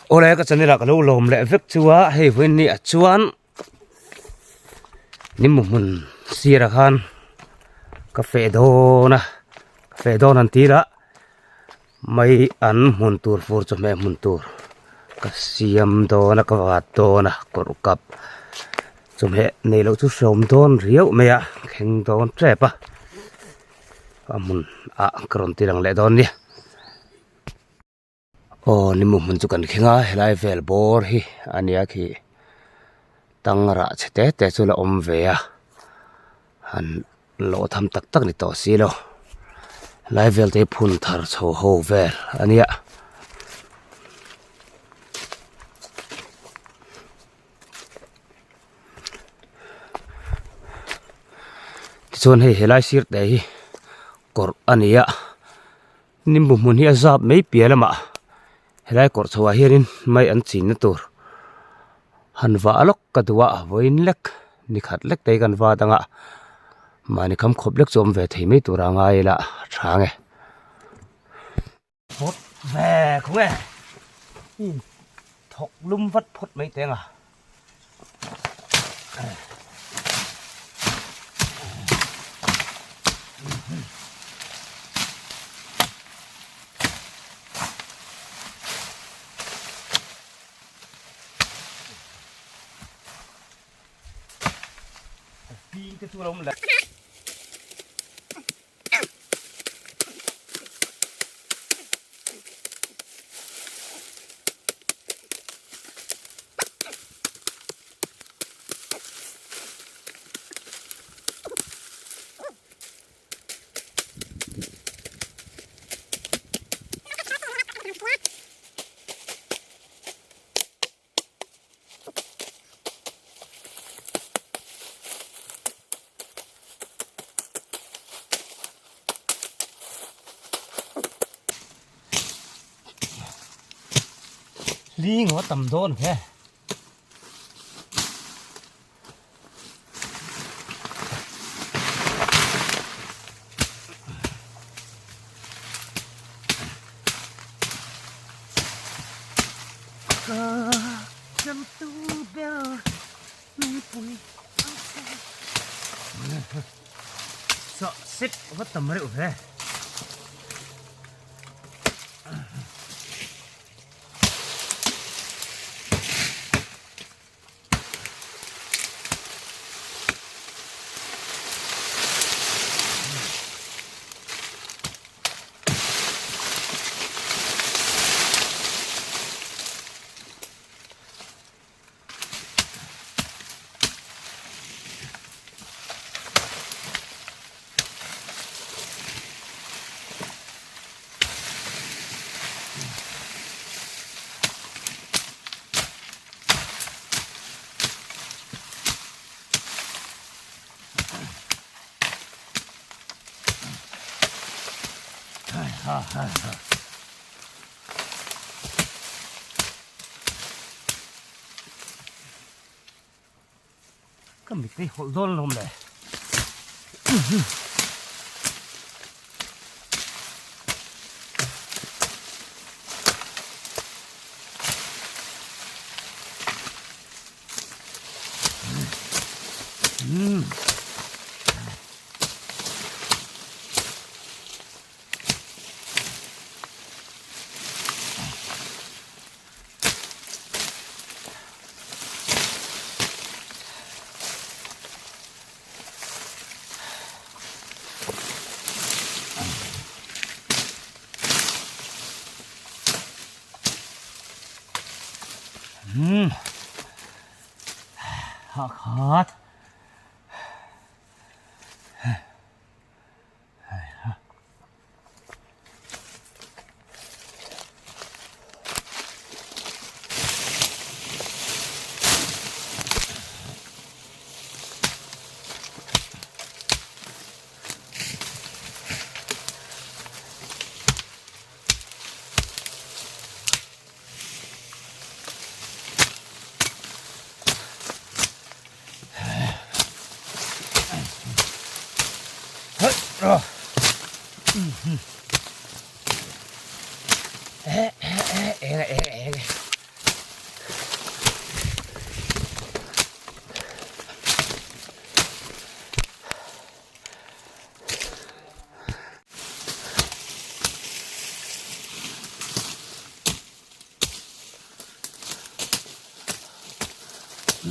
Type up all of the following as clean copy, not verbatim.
Awle ka channel ah ka lo lawm leh vek chu a hei vawiin ni ah chuan nimu hmun sirah khan ka feh dawn a ka feh dawn an tir a mai an hmun tur fur chawhmeh hmun tur ka siam dawn a ka vat dawn a kawrh kap chawhmeh neih loh chu hreawm dawn riau mai a thleng dawn tep a a hmun ah ka rawn ti lang leh dawn nia. Aw nimu hmun chu kan thleng a helai vel bawr hi a nia khi tangrah chhe te te chu la awm ve a han lawh tham tak tak ni tawh si lo helai vel te hi phun thar chho ho vel a nia. Tichuan hei helai sir te hi kawrh a ni a. Nimbu hmun hi a zap mai piah lamah helai kawrh chho ah hianin mai an chinna tur han vah lawk ka duh a vawiin lek ni khat lek te hi kan vat ang a mahni kham khawp lek chu awm ve thei mai tur a ngai ila a tha nge. Phawt ve khaw nge thawk lum vat phawt mai teng a. Pin te chu lo awm le. Li ngaw tam dawn ve. Sợ xích vất tầm rượu về. Ha ha ha. Ka mit hi hawlh dawn alawm le. Hakhat. Ka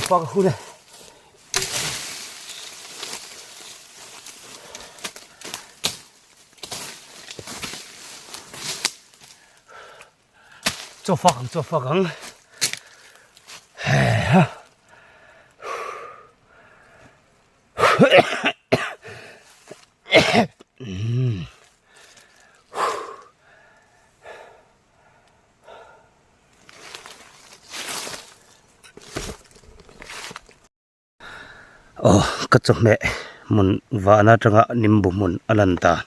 pak hun e. Chaw fak ang chaw fak ang. Aw ka chawhmeh hmun vahna atanga nimbu hmun a lan dan.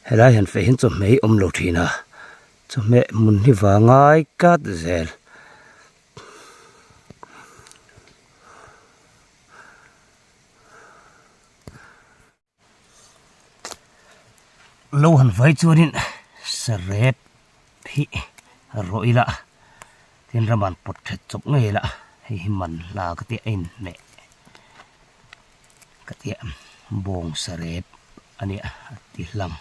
Helai han feh hian chawhmeh hi awm lo thin a, chawhmeh hmun hi va ngai tlat zel. Lo han vai chuanin sarep hi rawh ila tin ram an pawt that chawp ngei ila hei hi man hla ka tia a inhmeh ka tia bawng sarep a nia a ti hlang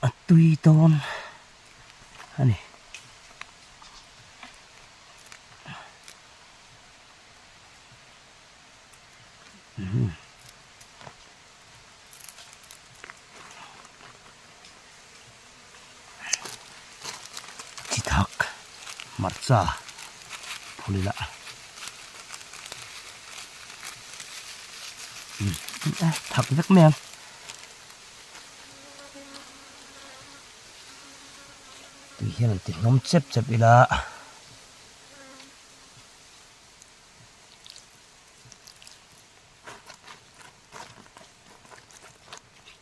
a tui dawn a ni. Chi thak hmarcha phul ila thak vek mai ang tui hian an ti hlawm chep chep ila.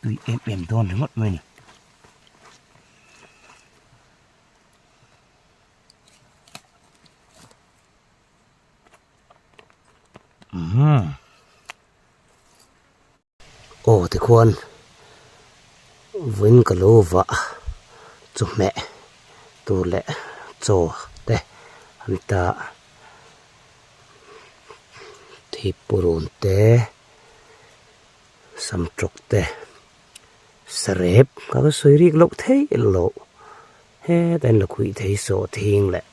Tui em em dawn ringawt mai a ni. Umm. Aw tikhuan vawiin ka lo vah chawhmeh tur leh chaw te an ta thipurun te samtawk te sarep ka la sawi rik loh theih loh heta in la khuih thei sawhthing leh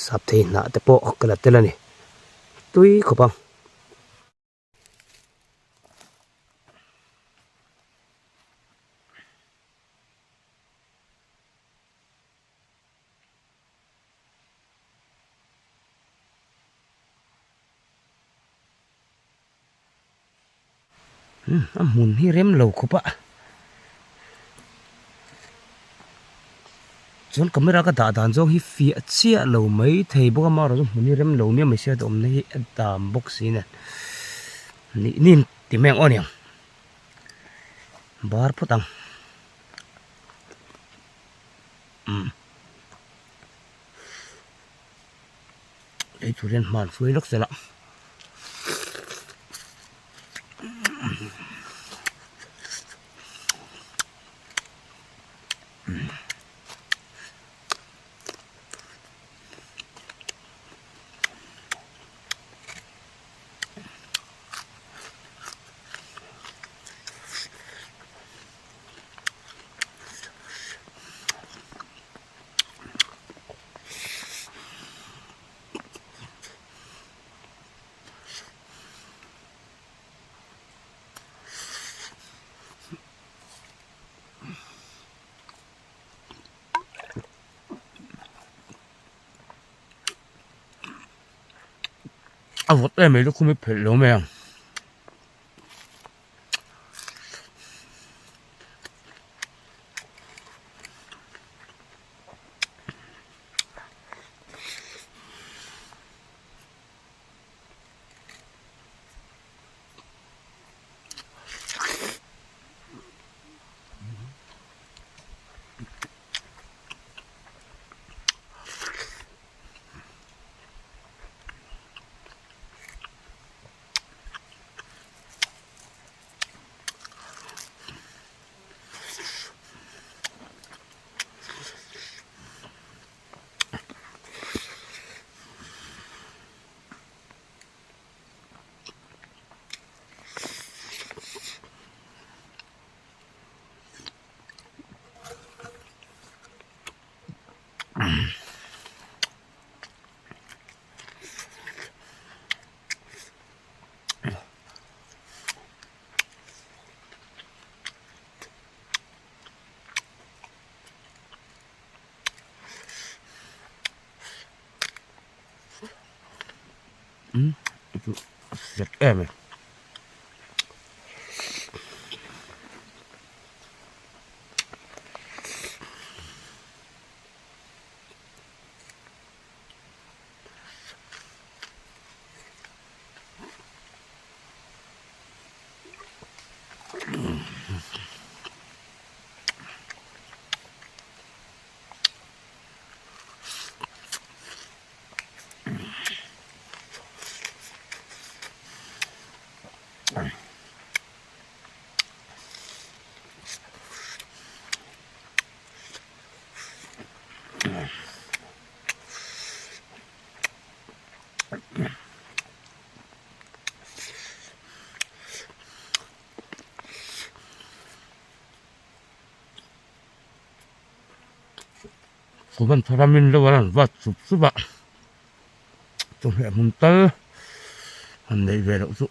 sap thei hnah te pawh ka la tel a ni tui khawp ang. A hmun hi rem lo khawp a chuan camera ka dah dan zawng hi fiah chiah lo mai thei bawk a amaherawhchu chu hmun hi rem lo nia mai sia awmna hi a dam bawk si nen nih nin ti mai ang aw niang bar phawt ang umm lei tur hian hman hruai lawk sela. A vawt em mai lukhum hi phelh lo mai ang. Umm chu a set em e. Kuman tharamin lo an vat sup sup a chawhmeh hmun tal han neih ve loh chu.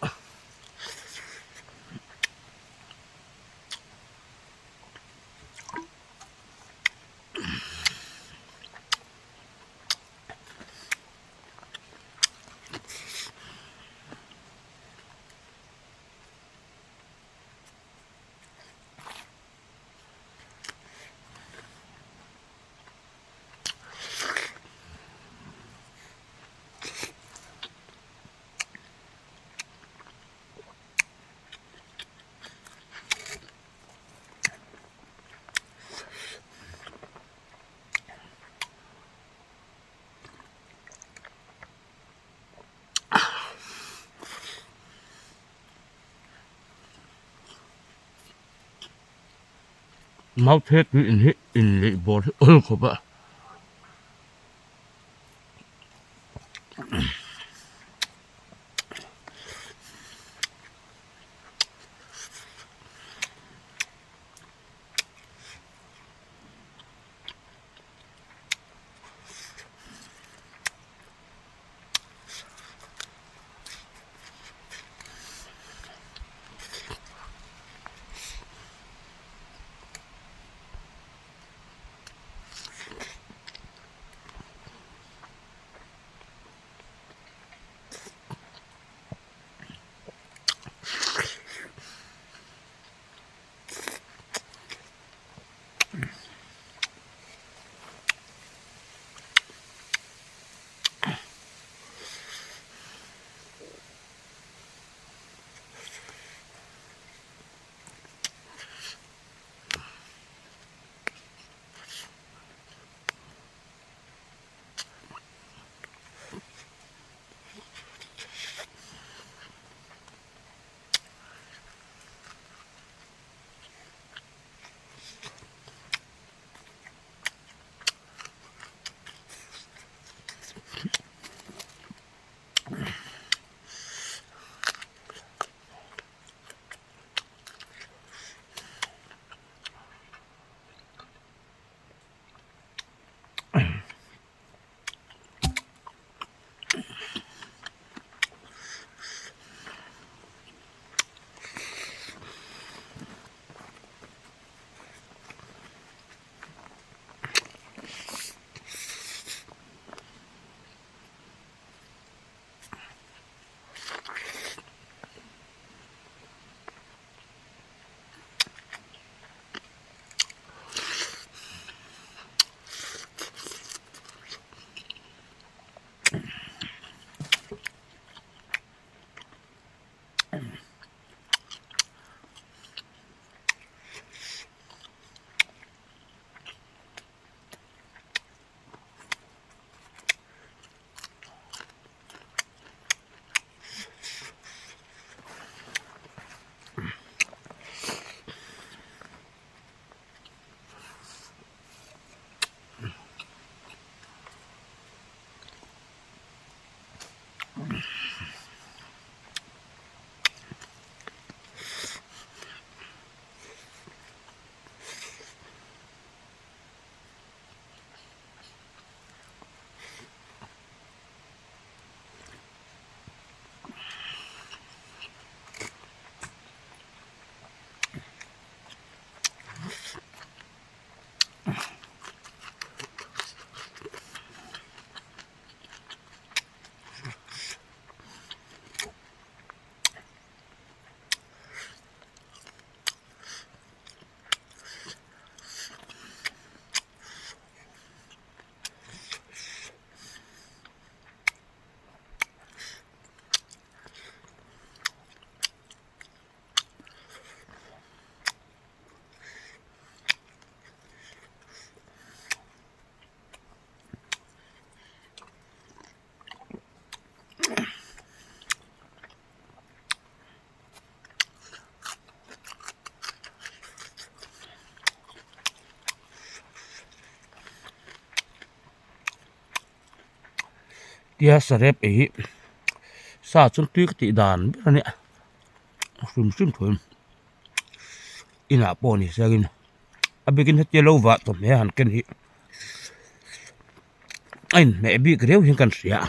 Mau the tui in hi inneih bawr hi awl khawp a. Tia sarep ei hi sa chuan tui ka tih dan ber a nia hrim hrim thin inah pawh ni sengin a bikin hetia lo vah chawhmeh han ken hi a inhmeh bik riau hian kan hria a.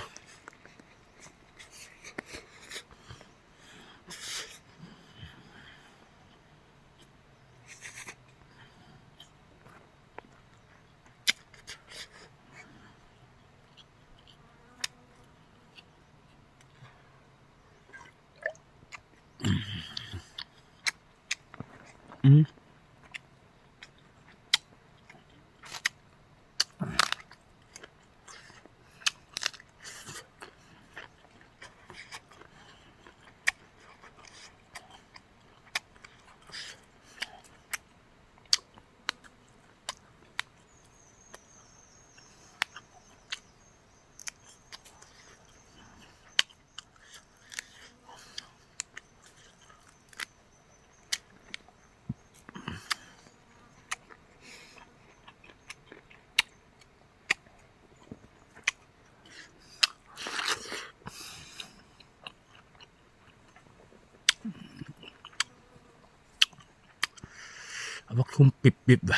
A va thlum pip pip ve.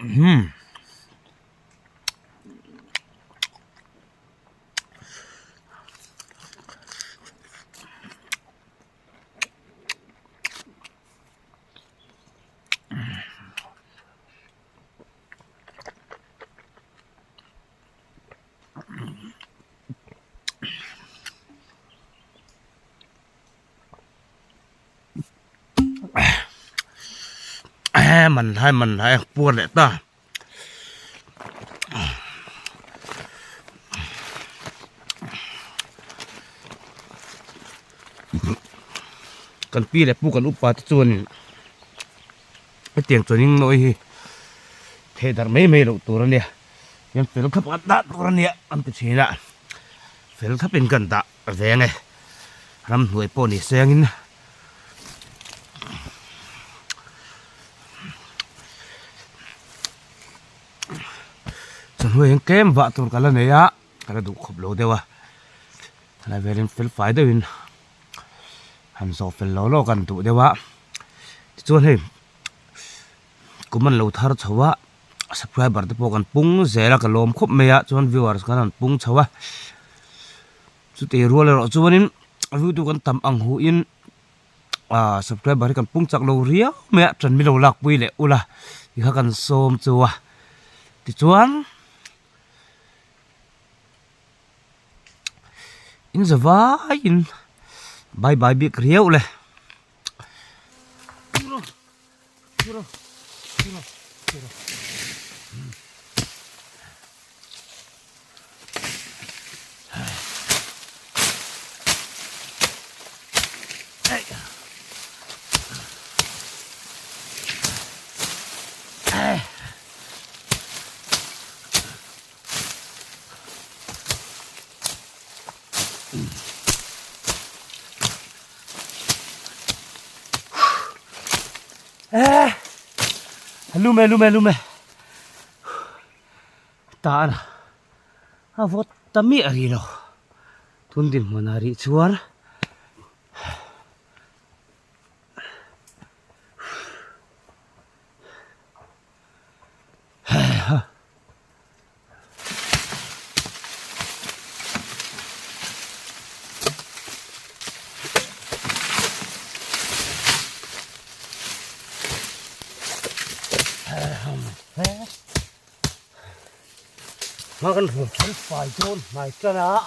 Umm. Man hlai man hlai a puar leh ta. Kan pi leh pu kan upa te chuanin hetiang chuanin nawi hi theh darh mai mai loh tur a nia hian fel thlap an dah tur a nia an ti thin a fel thlapin kan dah veng e ramhnuai pawh ni sengin. Chawhnu hian tlem vah tur ka la nei a ka la duh khawp lo deuh a helai velin fel fai deuhin han zawh fel lo lawk an duh deuh a tichuan hei kum an lo thar chho a subscriber te pawh kan pung zel a ka lawm khawp mai a chuan viewers kan han pung chho a chutih rual erawh chuanin a view tu kan tam ang huhin ah subscriber hi kan pung chak lo riau mai a ṭan milo lakpui leh ula tikha kan sawm chu a tichuan in za vaiin bye bye bik riau le. Lum e lum e lum e tan a vawt ta miah rih lo tun dinhmun ah rih chuan. Hma kan hmu fel fai dawn hnai tan a.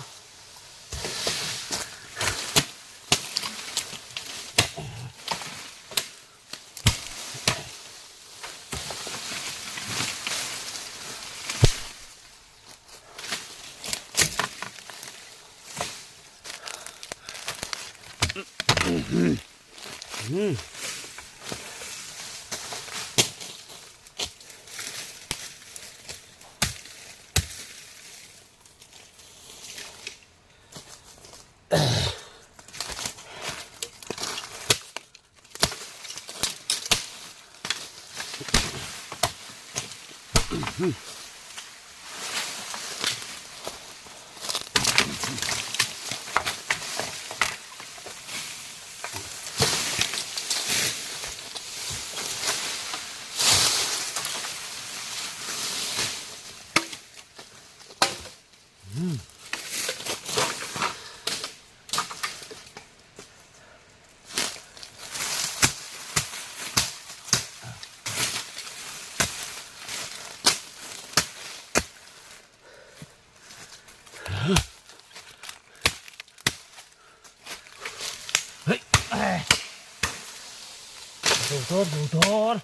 Duh dawn duh dawn.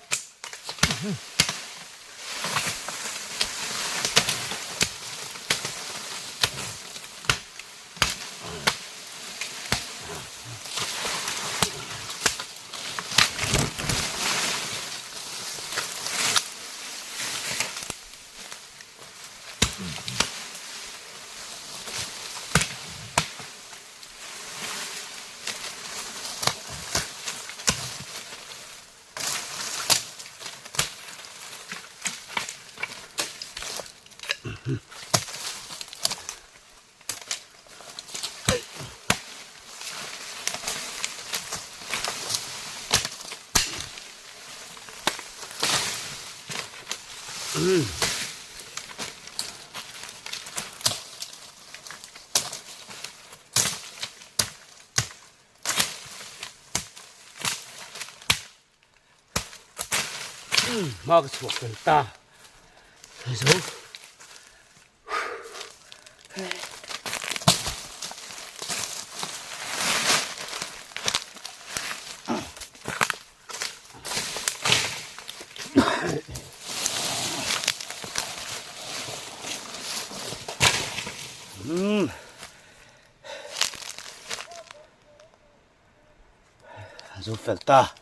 Hma ka chhuak fel ta zo. Umm. Zo fel ta.